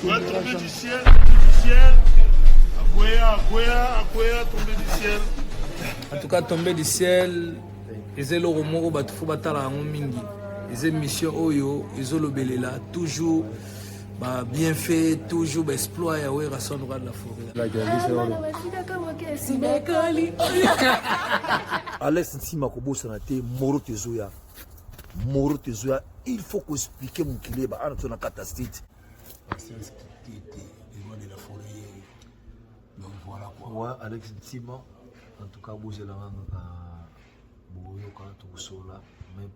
Ouais, tombé du ciel, tombé du ciel. Akwea, akwea, akwea, tombé du ciel. En tout cas, tombé du ciel, eza eloko moko bato fo batala yango mingi. Eza émission oyo ezolobelela toujours ba bienfait, toujours ba exploit ya Werrason roi de la forêt. Alex Ntima kobosana te moro tezoya moro tezoya il faut ko expliquer mokili ba ana to na kata state Patience Kitete, le roi de la forêt. Donc voilà quoi. Ouais, Alex Ntima en tout cas bozela nga kaka boyoka tokosola mais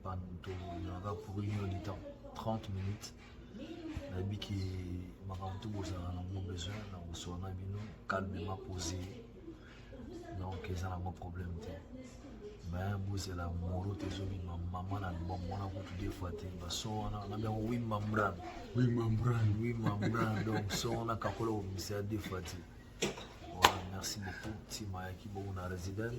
toyaka pour une heure du temps 30 minutes nayebi ke makambo to bozala nango besoin na kosola na bino calmement posé donc eza nango problème te mais bozela moro te ezobima mama na album wana kutu deux fois te bason wana na biango wimambran wimambran wimambran donc son wana kakola kobimisa ya deux fois te voilà merci beaucoup ntima ayaki bongo na resident.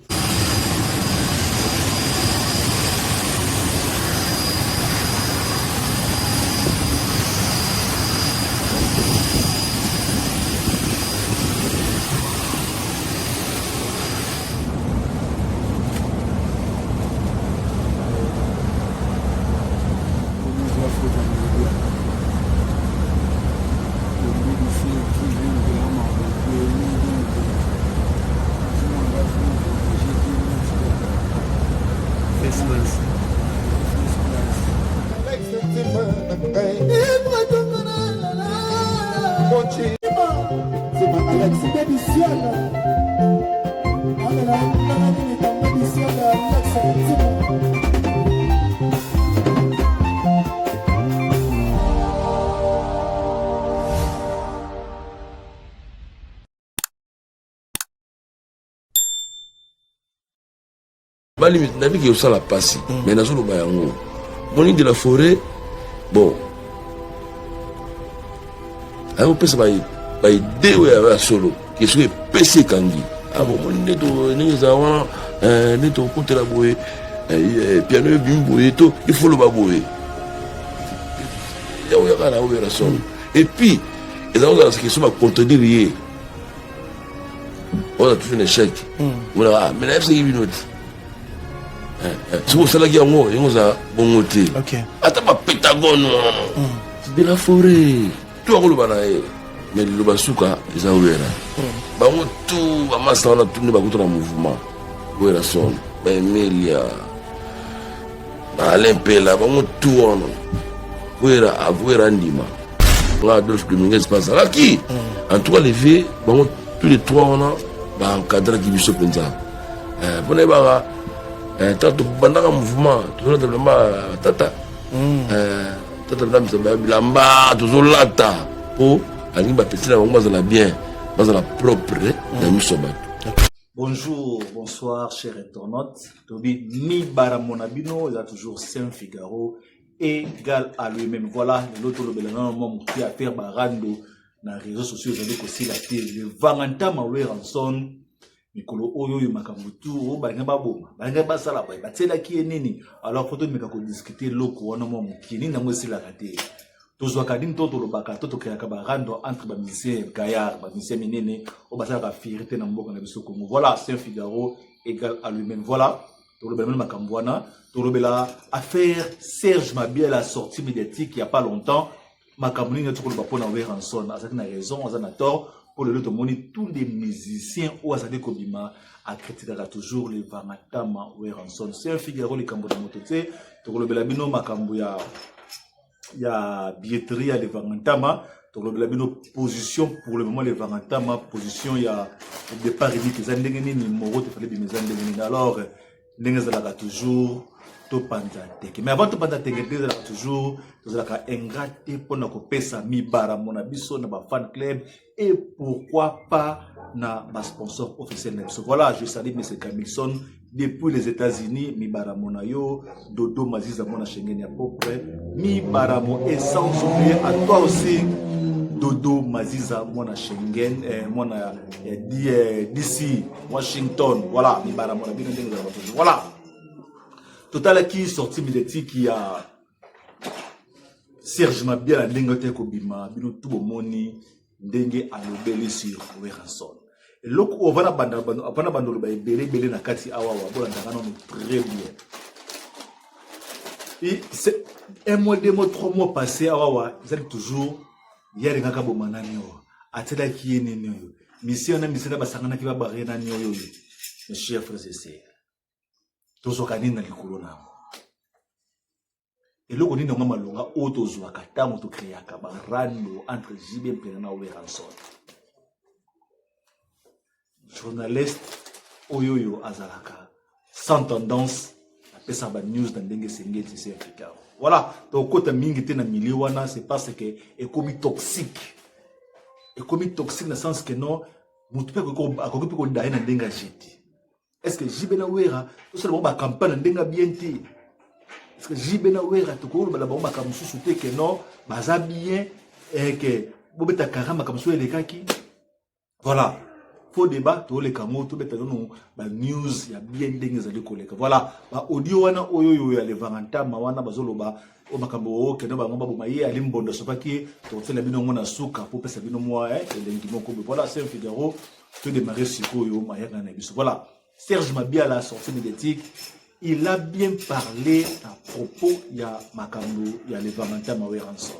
Nabiki osala pasi mais nazoloba yango moni de la forêt bon ayopesa baide oyo ya solo ke soki epesi ekangi bomoni nde ndenge ezala wana nde tokotela boye piano ebimi boye to ifo loba boye ya oyaka na oyo na solo et puis ezala kozala question bacontredire ye oza toujours un échec omonaka mais nayebisaki bino te soki osalaki yango yango oza bongo te ata bapentagone wana de la forêt to akoloba na ye mais liloba suka eza wera bango tu bamasa wana tu nde bakuta na mouvement wera son baemelia baalain mpela bango tu wana wera wera ndima nga Adolphe Dominguez mpe azalaki en tout cas les vieux bango tous les trois wana baencadraki biso mpenza mpo nayebaka ntango tobandaka mouvement tozolata bilamba tata tata bilamba bilamba tozolata mpo alingi bapeti na bango bazala bien bazala propre na miso ya bato. Bonjour, bonsoir, chers internautes. Tobi mi baramona bino, il y a toujours Saint Figaro égal à lui-même. Voilà, l'autre le belana mwa qui a faire barando na réseaux sociaux ezali kosila te. Le Vangantama Werrason mikolo oyo oyo makambo tu oyo balingi baboma balingi basala boye batielaki ye nini alors fo tomeka kodiskute eloko wana mwa mokie nini yango esilaka te tozwaka nini to tolobaka to tokeyaka barando entre bamusicien gaillard bamusicien minene oyo basalaka fierté na mboka na biso Congo. Voilà, Saint Figaro égal à lui-même. Voilà, tolobela mene makambo wana, tolobela affaire Serge Mabiala, sortie médiatique il y a pas longtemps. Makambo nini tokoloba mpona Werrason, azalaki na raison, aza na tort mpo lelo tomoni tous les musiciens oyo azali kobima akritikaka toujours le Vangatama Werrason. Saint Figaro likambo na moto te, tokolobela bino makambo ya ya billetterie ya le Vangantama, tokolobela bino position pour le moment le Vangantama, position ya départ unique eza ndenge nini, moro tefale bima eza ndenge nini. Alors ndenge ezalaka toujours topanza teke, mais avant topanza teke te ezalaka toujours tozalaka ingrat te mpona kopesa mibaramo na biso na ba fan club et pourquoi pas na ba sponsor officiel na biso. Voilà, je salue M. Camilson depuis les États-Unis, mibaramo na yo, Dodo Maziza mona Schengen ya propre, mibaramo et sans oublier à toi aussi Dodo Maziza mona Schengen, mona DC Washington. Voilà, mibaramo na bino ndenge ezalaka toujours. Voilà. Totalaki sortie médiatique ya Serge Mabiala ndenge te kobima bino tout bomoni ndenge alobeli sur Werrason. Eloko oyo vana banda vana banda loba ebele ebele na kati awa wa bolandaka nano très bien. Et c'est un mois, 2 mois, 3 mois passé awa wa ezali toujours ye alingaka boma nani oyo atielaki ye nini oyo misio na misio na basanganaki babare nani oyo oyo. Mes chers frères et sœurs, tozwaka nini na likolo na yango? Eloko nini yango malonga oyo tozwaka ntango tokreaka barando entre JB Mpiana na Werrason? Journaliste oyo oyo azalaka sans tendance, apesaka banews na ndenge esengeli, c'est Figaro. Voilà, tokota mingi te na milieu wana, c'est parce que ekomi toxique, ekomi toxique na sens que non, motu mpe akoki mpe kodaye na ndenge ajete. Est ce que JB na Wera tosala bango bacampagne na ndenge bien te? Est ce que JB na Wera tokolobala bango makambo mosusu te ke non, baza bien, ke bobeta kara makambo mosusu elekaki? Voilà, faux débat, toleka yango, tobeta nono banews ya bien ndenge ezali koleka. Voilà, baaudio wana oyo oyo ya Levantama wana bazoloba oyo makambo okende bango baboma ye ali mbondo asopaki ye, tokotiela bino yango na suka po pesa bino mwa elengi moko boye. Voilà, c'est Figaro, todémarre sikoyo mayaka na biso. Voilà, Serge Mabiala, sortie médiatique, il a bien parlé à propos ya makambo ya Levantama Werrason.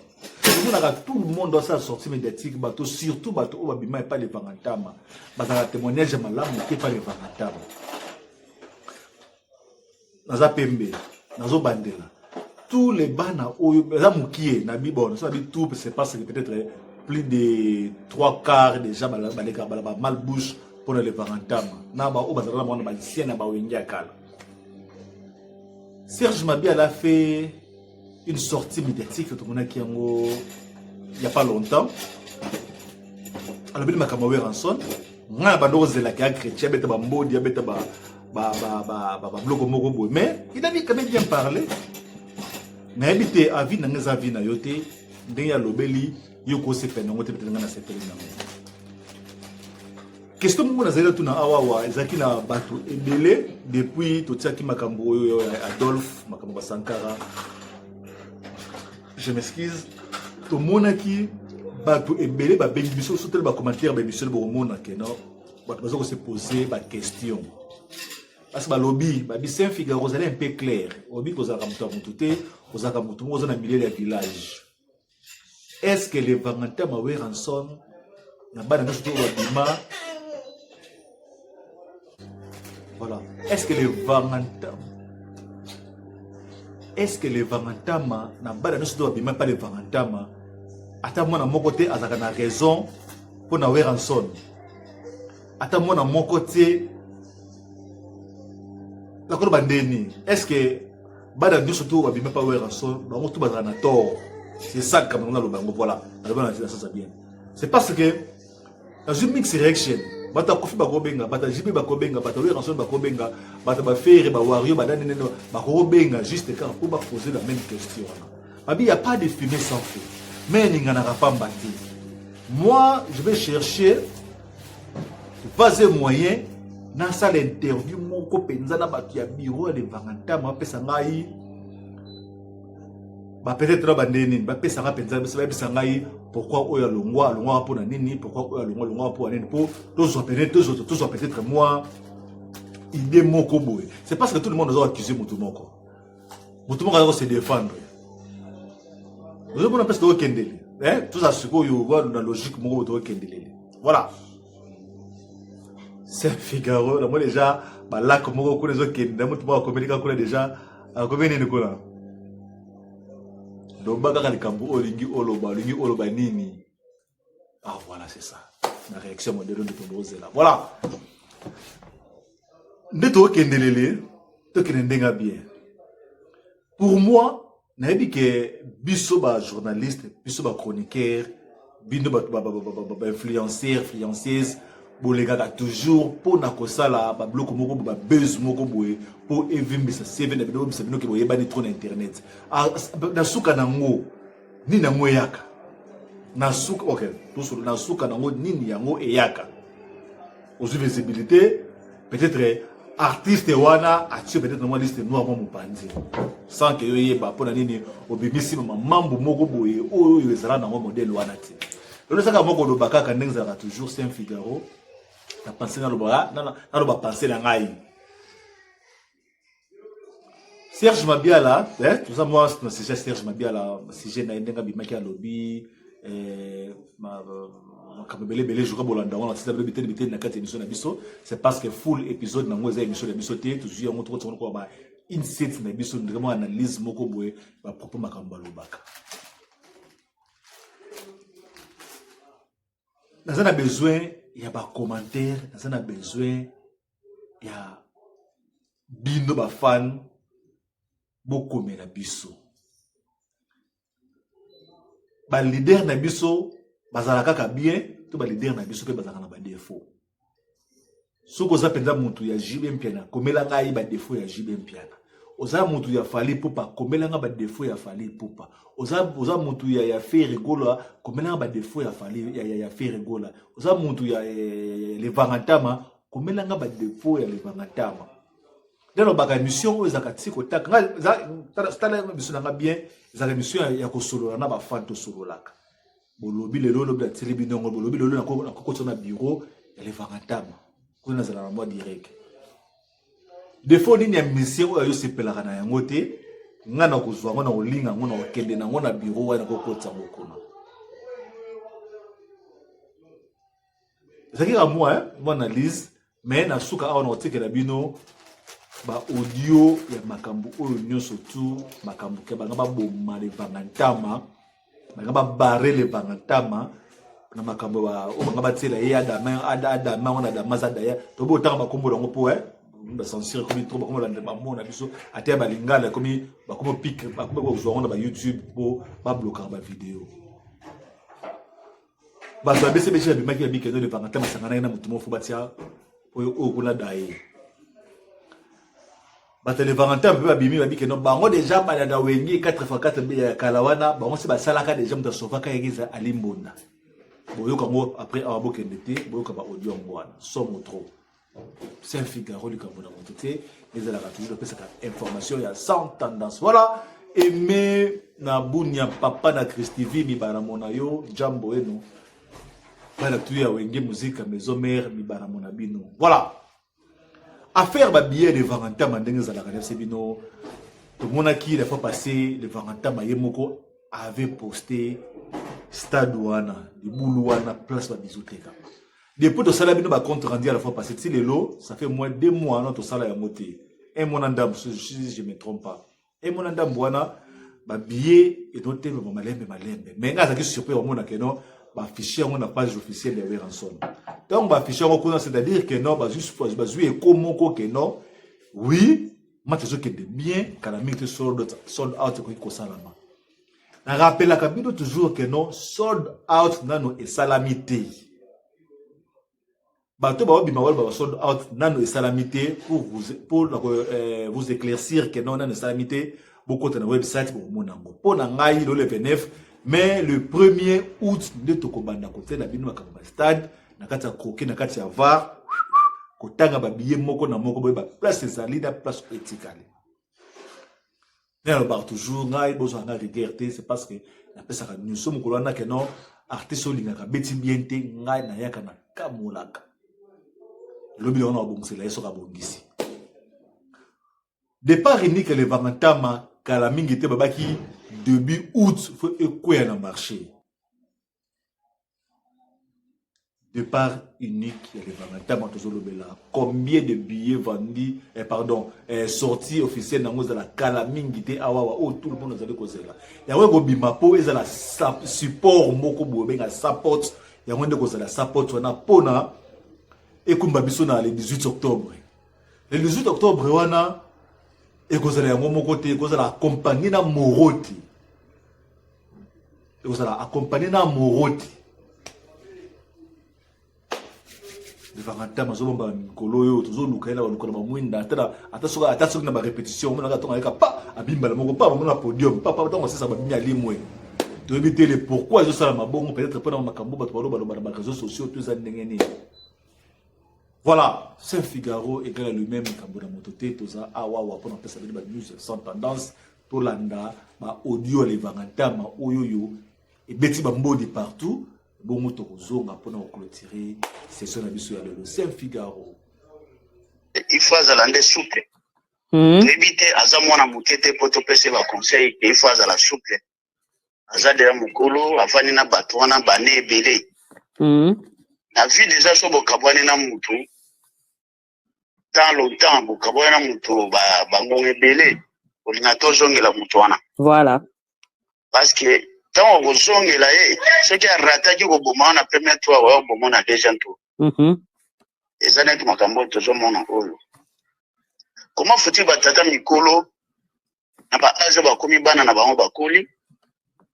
Omonaka tout le monde asala sortie médiatique, bato surtout bato oyo babima epa Levantama bazalaka témoignage ya malamu te epa Levantama. Naza pembe, nazobandela tous les bana oyo eza mokie na bi. Bon, naso bi tout, c'est parce que peut-être plus de trois quarts déjà baleka bala ba mal bouche mpona Levantama na baoyo bazalaka na bango na balicien na bawenge ya kala. Serge Mabiala a fait une sortie médiatique, tomonaki yango il y a pas longtemps, alobeli makambo ya Werrason. Ngai na bando kozelaka ya chrétien abeta bambodi, abeta babiloko moko boye, mais il a quand même bien parlé. Nayebi te, avis na ngai eza avis na yo te. Ndenge alobeli, yo kosepela nango te, peut-être ngai nasepeli nango. Question moko nazali natuna awawa, ezalaki na bato ebele depuis totiaki makambo oyo ya Adolphe, makambo basankara, je m'excuse, tomonaki bato ebele babengi biso. Sotele bacommentaire baémission, bokomona ke no, bato baza kose poser baquestion parce que balobi babi Saint Figaro ozali un peu clair, oyebi kozalaka moto ya motu te, ozalaka motu moko oza na milieu ya village. Est ce que le Vangantama Werrason na bana nyonso to babima, voilà, est ce que le Vangantama na bana nyonso to babima pa le Vangantama, ata mwana moko te azalaka na raison mpo na Werrason? Ata mwana moko te nakoloba ndeni, est ce que bana nyonso to babima pa Werrason, bango to bazala na tort? C'est ça likambo naloba yango. Voilà, naloba na sasa bien, c'est parce que nazwi mix reaction. Bato akufi bakobenga, bato ajibe bakobenga, bato Werrason bakobenga, bato bafere bawario banani nene bakobenga, juste kaka mpo bapose la même question wana. Babi, y a pas de fumée sans feu, mais eninganaka pamba te. Moi, je vais chercher pas un moyen nasala interview moko mpenza na bato ya bureau ya Levangantama, bapesa ngai bapeutêtre na bandenge nini, bapesanga mpenza, bayebisa ngai pourquoi oyo alongwa, alongwaka mpona nini, pourquoi oyo alongwa, alongwaka mpona nini, mpo tozwa pene, tozwa peut-être mwa idée moko boye. C'est parce que tout le monde aza accuse motu moko, motu moko aza kose défendre. Ozomona mpesi tokokendele, tozala sikoyo na logique moko boye, tokokendelele. Voilà, c'est Figaro. Namoni déjà balak moko kuna ezokende na motu moko akomeli kaka kuna déjà, akomi nini kuna. Loba kaka likambo oyo olingi oloba, olingi oloba nini? Ah voilà, c'est ça, na réaction modèle nde tozozela. Voilà nde tokendelele, tokende ndenge bien. Pour moi, nayebi ke biso bajournaliste, biso bachroniqueur, bino bato bainfluenceur, influenceuse, bolekaka toujours mpona kosala babiloko moko boye, babuzz moko boye mpo evimbisa CV na bino, obisa bino ke boyebani trop na internet. Na suka nango nini yango eyaka na suka? Ok, tosolo na suka nango nini yango eyaka? Ozwi visibilité peut-être. Artiste wana atie peut-être na mwa liste noire mwa mopanzi sans que yo yeba mpo na nini obimisi mamambu moko boye oyo oyo ezala nango modèle wana te. Lelo ezaka moko oloba kaka ndenge ezalaka toujours Saint Figaro na pensée naloba naloba pensée na ngai. Serge Mabiala, eh, toza mwa na sujet Serge Mabiala, sujet na ye ndenge abimaki alobi eh, makambo ebele ebele joka bolanda yango na tina bino biteni biteni na kati ya émission na biso. C'est parce que full épisode nango eza émission na biso te, tozwi yango tokoti yango lokola ba insight na biso, ndenge mwa analyse moko boye ba propos makambo balobaka. Naza na besoin ya ba commentaire, naza na besoin ya bino ba fan bokomela biso. Ba leader na biso bazala kaka bien to ba leader na biso pe bazalaka na ba défaut. Soki oza mpenza mutu ya JB Mpiana, komela ngai ba défaut ya JB Mpiana. Oza mutu ya Fally Ipupa, komela ngai ba défaut ya Fally Ipupa. Oza, oza mutu ya, ya Ferre Gola, komela ngai ba défaut ya Fally, ya, ya, ya Ferre Gola. Oza mutu ya, ya, ya, ya Levangantama, komela ngai ba défaut ya Levangantama. Nde nalobaka émission oyo ezalaka ti kotaka ngai, tala émission na ngai bien, ezalaka émission ya, ya kosolola na ba fan tosololaka. Bolobi lelo lobi natili bino yango, bolobi lelo nakokota na bureau ya Levangantama kuna nazala na mwa direct. Défaut nini ya musicien oyo ayosepelaka na yango te, ngai nakozwa yango, nakolinga yango, nakokende na yango na bureau wana, nakokotisa yango kuna. Ezalaki kaka mwa, mwa analyse, mais na suka awa nakotikela bino ba audio ya makambo oyo nyonso tu, makambo ke banga baboma Levangantama, banga babare Levangantama na makambo oyo banga batiela ye Adama, Adama wana Adama aza daya, tobi otanga bakombo yango mpo ba censure ekomi trop, bakomi kolanda bamona biso ata ya balingala ekomi, bakomi pique, bakomi kozwa yango na ba YouTube mpo bablokaka ba video. Bato ya BCBG babimaki ya bikendo Levangantama asanganaki na moto moko fo batia oyo oyo kuna daye. Bato ya Levangantama mpe babimi babikendo bango deja balanda Wenge 4x4 ya kala wana, bango se basalaka deja moto asovaka yaki eza Ali Mbonda. Boyoka yango après awa bokende te, boyoka ba audio yango wana somo trop. Saint Figaro likambo na moto te, ezalaka toujours apesaka information ya sans tendance. Voilà, aimé na bunia papa na Christivi mibara mona yo jambo eno bana tu ya Wenge Musica maison mère mibara mona bino. Voilà, affaire ba billet de Vangantama ndenge ezalaka na bino tomonaki la fois passée le Vangantama ye moko avait posté stade wana libulu wana place ba bisous teka. Depuis tosala bino ba compte rendu à la fois passée ti lelo, ça fait moins 2 mois non tosala yango te. Un mois na ndambo si je me trompe pas. Un mois na ndambo wana ba billets ezotelema malembe malembe. Mais nga azalaki surpris omona que non ba afficher yango na page officielle ya Werrason. Tango ba afficher yango kuna, c'est-à-dire que non bazui bazui écho moko que non oui match ezokende bien kala mingi te sold, sold out ekoki kosalama. Na rappelaka bino toujours que non sold out nano esalami te. Bato baobima wala ba sold out nano esalami te pour vous, pour vous éclaircir que non nano esalami te, bokota na website bokomona yango. Mpo na ngai le 29 mais le 1er août nde tokobanda kotiela bino makambo ya stade na kati ya croquet na kati ya VAR, kotanga ba billet moko na moko boyeba place ezali na place etikali. Nde nalobaka toujours ngai bozwa nga rigueur te, c'est parce que napesaka nyonso mokolo wana que non artiste olingaka beti bien te, ngai nayaka na kamolaka lobi wana babongisela ye soki abongisi. Départ unique Levangantama kala mingi te babaki début août faut ekweya na marché. Départ unique ya Levangantama tozolobela combien de billets vendus, eh, pardon, eh, sortie officielle nango ezala kala mingi te awawa oyo tout le monde azali kozela yango ekobima po ezala support moko boye benga support yango nde kozala support wana pona ekumba biso na le 18 octobre. Le 18 octobre wana ekozala yango moko te, ekozala accompagné na Moroti. Ekozala accompagné na Moroti. Levangantama azobomba mikolo oyo tozoluka ye na baluka na bamwinda, ata soki, ata soki na ba répétition, omonaka ntongo ayeka pa abimbala moko pa bamona podium pa pa ntongo asisa babimi alimwe. Toyebi te le pourquoi ezosala mabongo, peut-être mpona makambo bato baloba loba na ba réseaux sociaux to eza ndenge nini. Voilà, Saint Figaro égal à lui-même, likambo na moto te. Toza awawa mpona kopesa bino banews sans tendance. Tolanda baaudio ya Levanga Ntama oyo oyo ebeti bambodi partout. Bongo tokozonga mpona koclôturer session na biso ya lelo. Saint Figaro. Il faut azala nde souple. Toyebi te, aza mwana moke te mpo topesa ye baconseil ke il faut azala souple. Aza deya mokolo, avandi na bato wana bane ebele. Na vie déjà, so bokabwani na mutu tant longtemps, bokabwani na mutu bangongo ebele, olinga tozongela mutu wana. Parce que ntango okozongela ye, soki arataki koboma wana premier tour, oya koboma na deuxième tour. Eza neti makambo oyo tozomona oyo. Comment faut-il batata mikolo na baage oyo bakomi, bana na bango bakoli,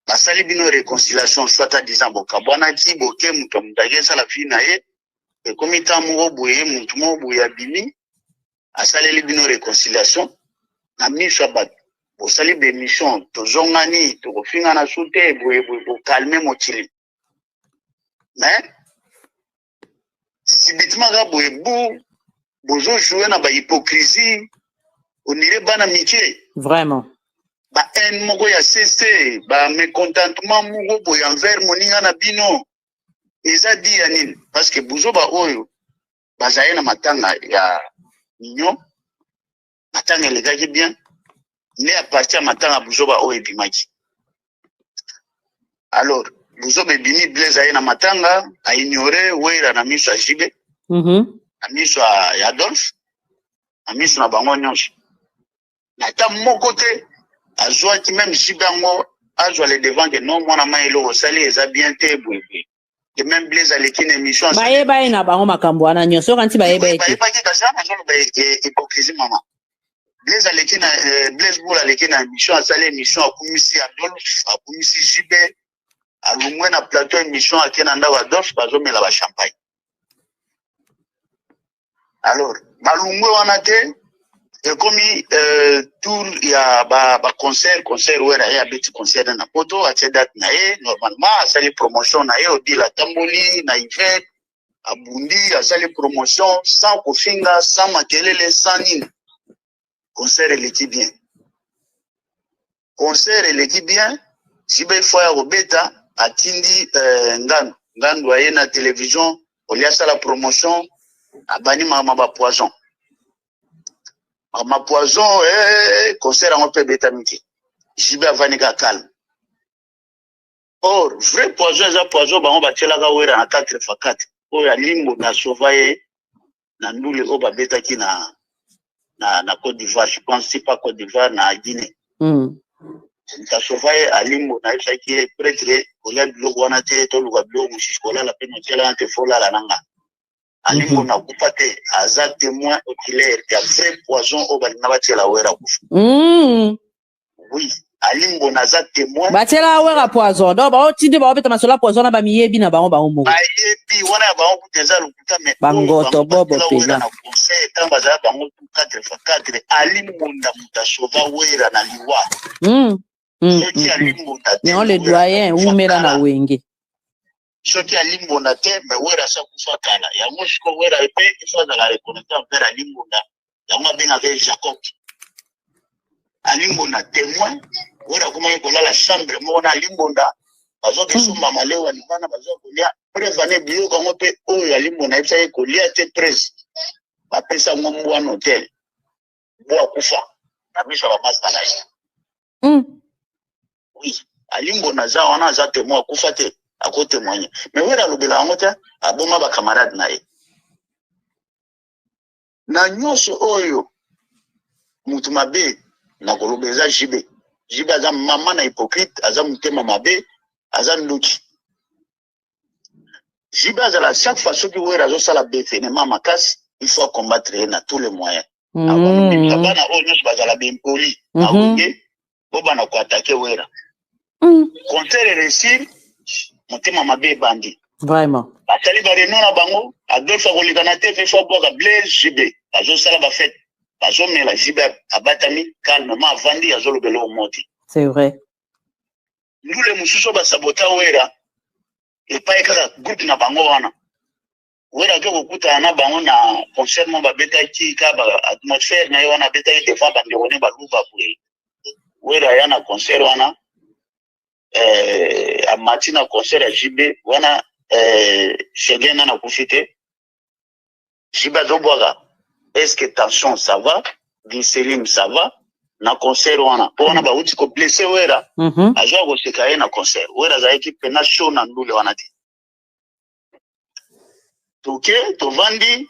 basali bino réconciliation, soit à disant bokabwanaki, boke, moto moto ake esala vie na ye, ekomi ntan moko boye, motu moko boye abimi, asaleli bino réconciliation na miso ya bato, bosali bémission, tozongani, tokofingana su te, boye boye, bocalmer mokili. Mais subitement kaka boye bu bozojouer na bahypocrisie, onire bana mike. Ba haine moko ya cc, bamécontentement moko boye envers moninga na bino, eza di ya nini? Parce que buzoba oyo bazali na matanga ya mignon, matanga elekaki bien nde à partir ya matanga buzoba oyo ebimaki. Alors buzoba ebimi, Blaise aye na matanga, aignore Wera na miso ya JB, na miso ya Adolphe, na miso na bango nyonso, na ata moko te azwaki même JB yango azwa le devant ke non, mwana ma, eloko osali eza bien te, boyeboye. Ke même Blaise aleki na émission. Bayeba ye na bango makambo wana nyonso, okanisi bayeba ye te? Bayebaki, kasi wana azoloba hypocrisie. Mama Blaise aleki na Blaise Bula aleki na émission, asali émission, akumisi Adolphe, akumisi JB, alungwe na plateau émission, ake na ndako Adolphe, bazomela bachampagne. Alors balungwe wana te, ekomi tour ya baconcert ba concert. Wera ye abeti concert na Poto, atie date na ye normalement, asali promotion na ye, Odile atamboli na hiver, abundi, asali promotion sans kofinga, sans makelele, sans nini. Concert eleki bien, concert eleki bien. JB fo ya kobeta, atindi Ngandu. Ngandu aye na télévision, olia asala promotion, abani makambo bapoison, makambo poison. Concert yango mpe ebetami te. JB avandi kaka calme. Or vrai poison eza poison bango batielaka Wera na 4 x 4 oyo alimbo na sauva ye na ndule oyo babetaki na Côte d'Ivoire, je pense, si pas Côte d'Ivoire, na Guinée. Tasauva ye alimbo, nayebisaki ye: prêtre, kolia biloko wana te, toluka biloko mosusu, kolala mpe notiela wana te, folala na nga. Alimbo nakufa te, aza témoin oculaire ya vrai poison oyo balinga batiela Wera kufa. Oui, alimbo naza témoin. Batiela Wera poison, donc baotindi baobeta masolo ya poison na bamiyebi na bango, bango moko. Bayebi wana ya bango kuta eza lokuta, mais bangoto bobo mpenza. Na conseil, ntango bazala bango 4 x 4, Alimbonda moto asauva Wera na liwa. Soki Alimbonda te, Yango le doyen umela na Wenge. Soki Alimbonda te, mais Wera asa kufa kala. Yango siko Wera mpe il faut azala reconnaissant envers Alimbonda. Yango abengaka ye Jacob. Alimbonda témoin, Wera akomaki kolala chambre moko na Alimbonda, bazokesomba malewa libana, baza kolia. Preuve ane biloko yango mpe oyo Alimbonda ayebisaki kolia te, prese bapesa yango mbwa na hotel, mbwa akufa na miso ya bamasta na ye. Oui, Alimbonda aza wana, aza témoin, akufa te, akotémoigne. Mais Wera alobela yango te, aboma bacamarade na ye na nyonso oyo. Mutu mabe na koloba eza JB. JB aza mama na hypocrite, aza motema mabe, aza ndoki. JB azala chaque fois soki Wera azosala befenema makasi, il faut combattre ye na tous les moyens. Bana oyo nyonso bazala bempoli na Wenge, po bana koattaquer Wera. Concert réussir, motema mabe ebandi. Basali baréunion na bango, Adolphe akoleka na TV, fo abwaka Blaise, JB bazosala bafête, bazomela, JB abatami calmement, avandi, azolobela oyo moti. C'est vrai. Ndule mosusu oyo basabota Wera epai kaka groupe na bango wana. Wera ake kokutana na bango na concert moko babetaki ka ba atmosphère na ye wana, abetaki devant bandeko ne baluba boye. Wera aya na concert wana, amati na concert ya JB wana, Seguin nana akufi te. JB azobwaka: "Est ce que tension ça va, Diselim ça va?" Na concert wana, mpo wana bauti koblesser Wera. Azwa koseka ye na concert. Wera azalaki mpena show na ndule wana te. Toke tovandi,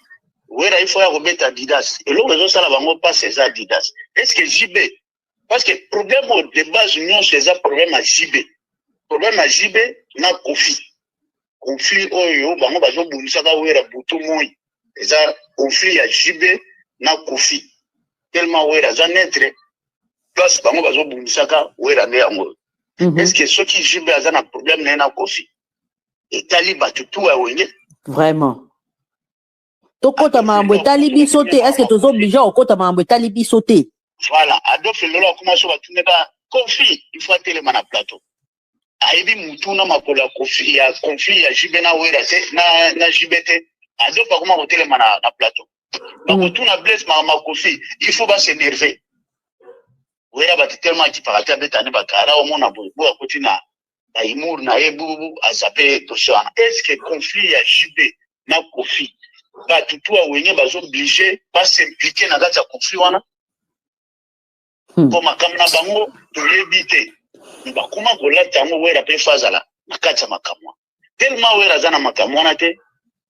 Wera ifo ya kobeta Adidas. Eloko ezosala bango mpasi eza Adidas. Est ce que JB, parce que problème oyo de base nyonso eza problème ya JB, problème ya JB na Kofi. Conflit oyo bango bazobundisaka Wera butu moi eza conflit ya JB na Kofi. Tellement Wera aza neutre, place bango bazobundisaka Wera nde yango. Est ce que soki JB aza na problème na ye na Kofi, etali bato tu ya Wenge? Vraiment, tokɔta makambo etali biso te. Est ce que toza obligé kokɔta makambo etali biso te? Voilà. Adolphe lelo akoma so batuneka Kofi, il faut atelema na plateau, ayebi mutu na makolo ya Kofi, ya conflit ya JB na Wera te, na JB te. Adolphe akoma kotelema na plateau, bakotuna Blaise makambo ya Kofi, il faut bas'énerver. Wera bato tellement akipaka te, abeta nde bakara. Omona boye boye, akoti na bahumour na ye bubu, aza mpe dossier wana. Est ce que conflit ya JB na Kofi, bato tu ya Wenge bazooblige bas'impliquer na kati ya conflit wana? Mpo makambo na bango toyebi te, me bakoma kolata yango. Wera mpe fa azala na kati ya makambo wana. Tellement Wera aza na makambo wana te,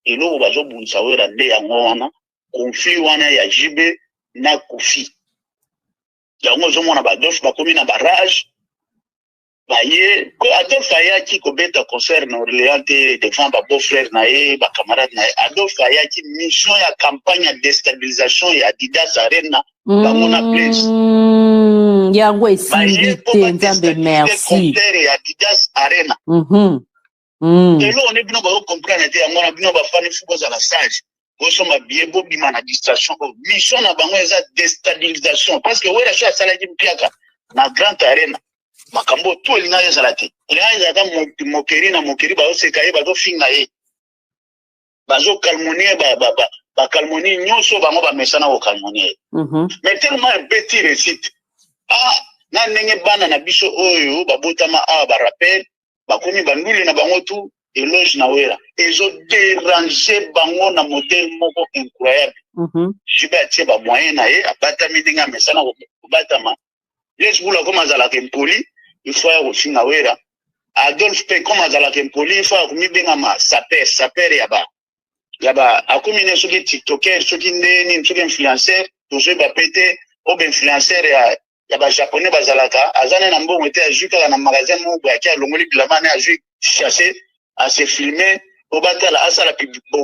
eloko bazobundisa Wera nde yango wana, conflit wana ya JB na Kofi. Yango ozomona baAdolphe bakomi na barage. Baye ko Adolphe ayaki kobeta concert na Orléans te devant babeau frère na ye, bacamarade na ye. Adolphe ayaki mission ya campagne ya déstabilisation ya Adidas Arena, bango na Blaise. Yango esimbi te. Nzambe merci. Concert ya Adidas Arena. Eloko nde bino bazocomprendre te yango wana. Bino bafani, fu bozala sage, bosomba billet, bobima na distraction oyo. Mission na bango eza déstabilisation, parce que Wera so asalaki mpiaka na Grand Arena, makambo tu elingaki ezala te. Elingaki ezalaka mokeri na mokeri, bazoseka ye, bazofinga ye, bazokalmonie, bakalmonie nyonso bango bamesana kokalmonie ye. Mais tellement ebeti réussite, ah, na ndenge bana na biso oyo babotama awa, barappeurs bakomi banduli na bango tu éloge na Wera, ezodéranger bango na modèle moko incroyable. JB atie bamoyen na ye, abatami ndenge amesana kobatama. Blaise Bula comme azalaka impoli, il faut ya kofinga Wera. Adolphe mpe comme azalaka impoli, il faut ya komibengama sapeur, sapeur ya ba akomi ne soki tiktoker, soki nde nini, soki influenceur, tozoyeba pe te. Oyo bainfluenceur ya bajaponais bazalaka, aza ne na mbongo te, azwi kaka na magasin moko boye, ake alongoli bilamba ne, azwi chasse, ase filme po batala, asala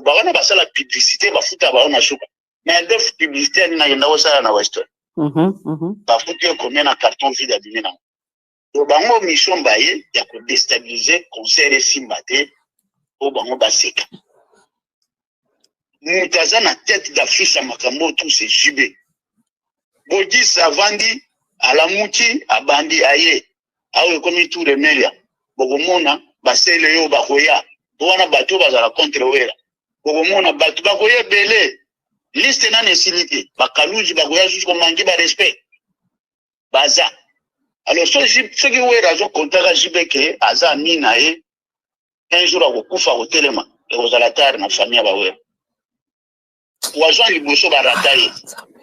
bawana basala publicité, bafuta bango na suka. Mais Adolphe, publicité ya nini akenda kosala na Western? Bafuti ye combien na carton vide abimi nango? To bango mission baye ya kodéstabiliser concert esimba te, po bango baseka. Moto aza na tête d'affiche ya makambo oyo tout, c'est JB. Bogis avandi, alamuki, abandi aye awa, ekomi tour emelia. Bokomona basele oyo bakoya po wana bato oyo bazala contre Wera. Bokomona bato bakoya ebele, liste nani esili te. Bakaluji bakoya susu komanquer barespect baza. Alors soki Wera azokontaka JB ke aza ami na ye, un jour akokufa, kotelema ekozala tard na famille ya bawera. Poison liboso barata ye,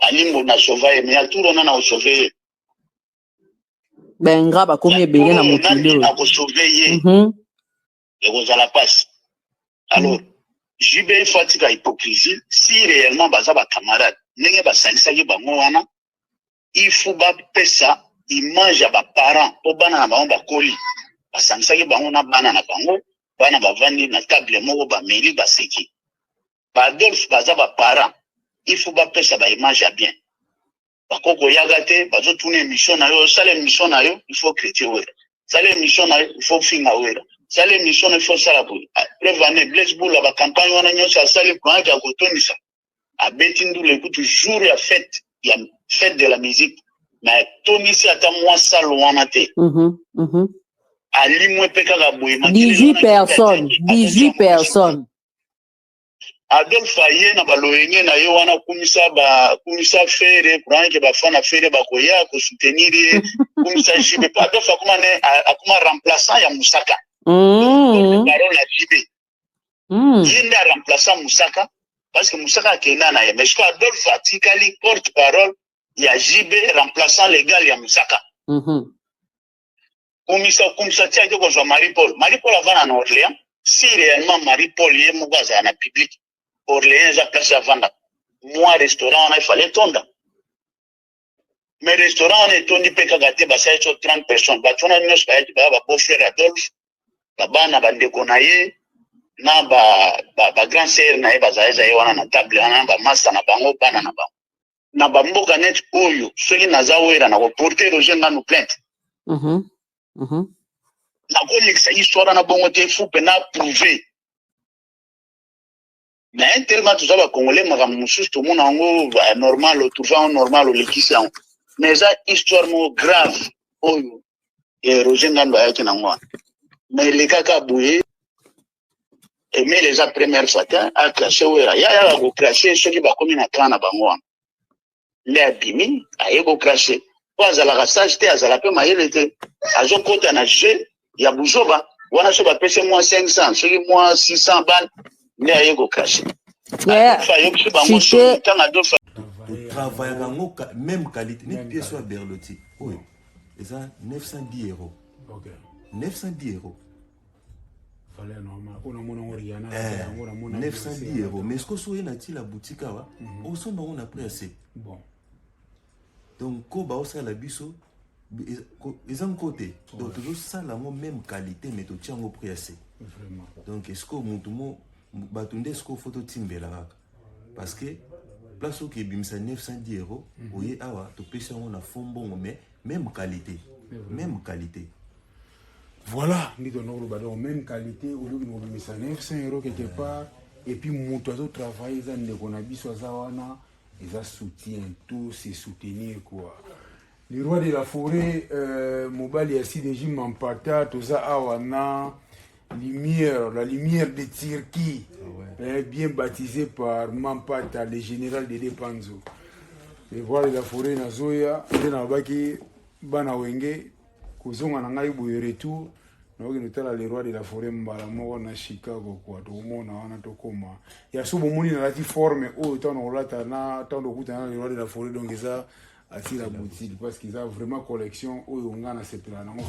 alimbo na sauva ye, mais atour wana na kosauve ye. Benga bakomi ebele na mokili oyo. Akosauve ye, ekozala mpasi. Alors JB, il faut atika hypocrisie. Si réellement baza bacamarade ndenge basalisaki bango wana, il faut bapesa image ya baparent mpo bana na bango bakoli, basangisaki bango na bana na bango, bana bavandi na table moko, bameli, baseki. BaAdolphe baza baparent, il faut bapesa baimage ya bien. Bakokoyaka te, bazotuna émission na yo, osala émission na yo, il faut chrétien Wera, sala émission na yo, il faut finga Wera, sala émission na, il faut sala boye. Preuve ane, Blaise Bula, bacampagne wana nyonso asali koyaki ya kotondisa, abeti ndula ekutu jour ya fête, ya Fête de la musique, mais atondisi ata mwa salle wana te. Alimwe mpe kaka boye. 18 personnes, 18 personnes. Adolphe aye na baloyenge na ye wana kumisa ba kumisa Ferre croyant que bafana Ferre bakoya ko soutenir ye kumisa JB po Adolphe akoma ne akoma remplaçant ya Musaka parole na JB ye nde a remplaçant Musaka parce que Musaka akenda na ye mais sikoyo Adolphe atikali porte parole ya JB remplaçant légal ya Musaka Kumisa kumisa ti ake kozwa Marie Paul. Marie Paul avanda na Orléans. Si réellement Marie Paul ye moko azala na public, Orléans eza place avanda. Mwa restaurant wana il fallait etonda. Mais restaurant wana etondi mpe kaka te, basali so 30 personnes. Bato wana nyonso bayaki baya ba beau frère Adolphe, ba bana ba ndeko na ye na ba ba, ba grand sœur na ye bazali ye wana na table wana ba masta na bango bana na bango. Na ba mboka neti oyo soki naza wera nako porter Roger Ngandu plainte. Nakolekisa histoire wana bongo te faut pena prouver. Mais tellement toza ba congolais makambo mosusu tomona yango normal, otrouve yango normal olekisi yango. Mais eza histoire moko grave oyo Roger Ngandu ayaki nango wana. Mais elekaka boye Emile eza première fois te a cracher Wera ya yaka ko cracher soki bakomi na camp na bango wana nde abimi aye ko cracher po azalaka sage te azala pe mayele te azokota na jeu ya buzoba wana soki bapesi mwa 500 soki mwa 600 bal nde aye ko cracher ayebisi bango soki ntango Adolphe Travaillaka yango même qualité neti pièce oyo ya Berlotti oyo eza 910 euros. Okay. 910 euros. Valeur normale. Oyo namona yango Rihanna Eh, yango namona 910 euros. Mais ce que soki na ti la boutique awa, osomba yango na prix ya se. Bon. Donc ko baosala biso eza nko te. Donc tozosala yango même qualité mais totia yango prix ya se. Vraiment. Donc est-ce que mutu mo bato nde est-ce que faut totimbela kaka parce que place oyo ebimisa 910 euros oye awa topesi yango na fond mbongo mais même qualité, même qualité. Voilà, nde tona koloba donc même qualité oyoki na kobimisa 900 euros quelque part et puis moto azotravaille eza ndeko na biso aza wana eza soutien tout se soutenir quoi. Le roi de la forêt mobali ya CDJ Mampata toza awa na lumière, la lumière de Turquie, bien baptisé par Mampata, le général de Panzo. Le roi de la forêt nazoya nde nalobaki bana wenge kozonga na ngai boye retour nakoki kotala le roi de la forêt mbala moko na Chicago quoi. Tokomona wana tokoma ya so bomoni nalati forme oyo ntango nakolata na ntango tokutana na le roi de la forêt donc eza ati la boutique parce que eza vraiment collection oyo nga nasepela nango.